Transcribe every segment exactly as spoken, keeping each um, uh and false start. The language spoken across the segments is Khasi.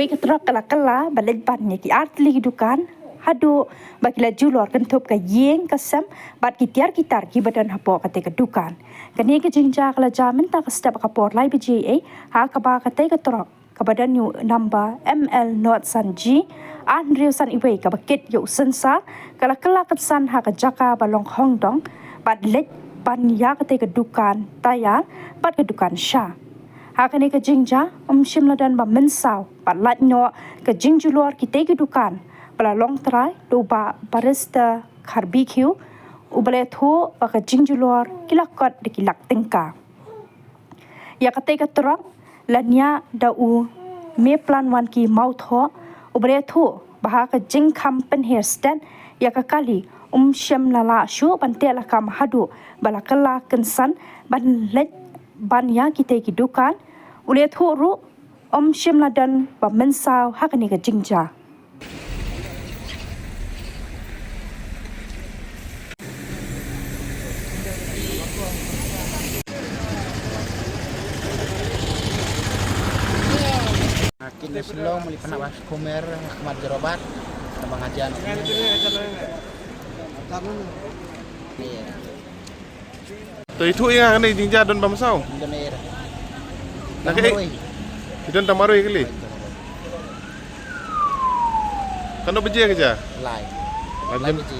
Kawei ka trok ka la kylla ba leit ban ïa ki artylli ki dukan haduh ba ki la julor kynthup ka ïing ka sem bad ki tiar ki tar kiba don hapoh katei ka dukan. Kane ka jingjia ka la jia mynta ka step ha ka por lai baje eiei ha kaba katei ka trok kaba don ïa u number M L not san G ar hynriew san iwei kaba kit ïa u sensor ka la kylla kynsan ha ka jaka ba long hongdong bad leit ban ïa katei ka dukan tayar bad ka dukan sha. Ha kane ka jingjia ym shym la don ba mynsaw bad lait noh ka jingjulor kitei ki dukan ba la long trai da u Bah Barrister Kharbikiew uba la ïathuh ba ka jingjulor ki la kot da ki lak tyngka. Ïa katei ka trok la ñiah da u Meplanwanki Mawthoh uba la ïathuh ba ha ka jingkham pynher stet ïa ka kali ym shym la lah shuh ban teh lakam haduh ba la kylla kynsan ban leit ban ïa kitei ki dukan. U la ïathuh ruh ym shym la don ba mynsaw ha kane ka jingjia. Kin da Shillong muli pynah ba kumer khmat jerobat na bang ajan. Iya. To ithuh ïa nga kane jingjia don bam saw. Don air. Na ka Marwei. I don ta Marwei kali. Kano baje ka ja? Lai. Lai baje.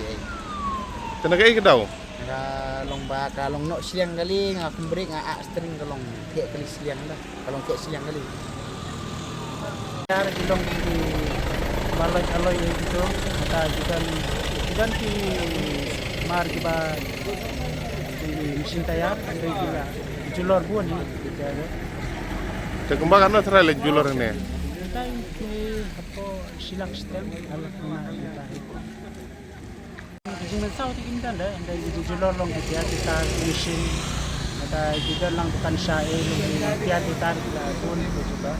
Te na ka ei ka daw? Ka long ba ka long noh shiliang kali nga kumbrek nga ak string ka long kek kali shiliang da. Ka long keh shiliang kali. Yar ki long ki ba loi aloi ïa kito, kata ki don, ki don ki mar kiba ki machine tayar, hynrei ki la julor bun hi. Te kumba katno trai leit julor ne? Kata ki hapoh shi lak stem, ala kena kata. Ki jingmynsaw te kim don de, hynrei ki jingjullor long ki tiar ki tar, ki machine. Kata ki don lang dukan sha, eh, long ki tiar ki tar ki la bun ki jubab.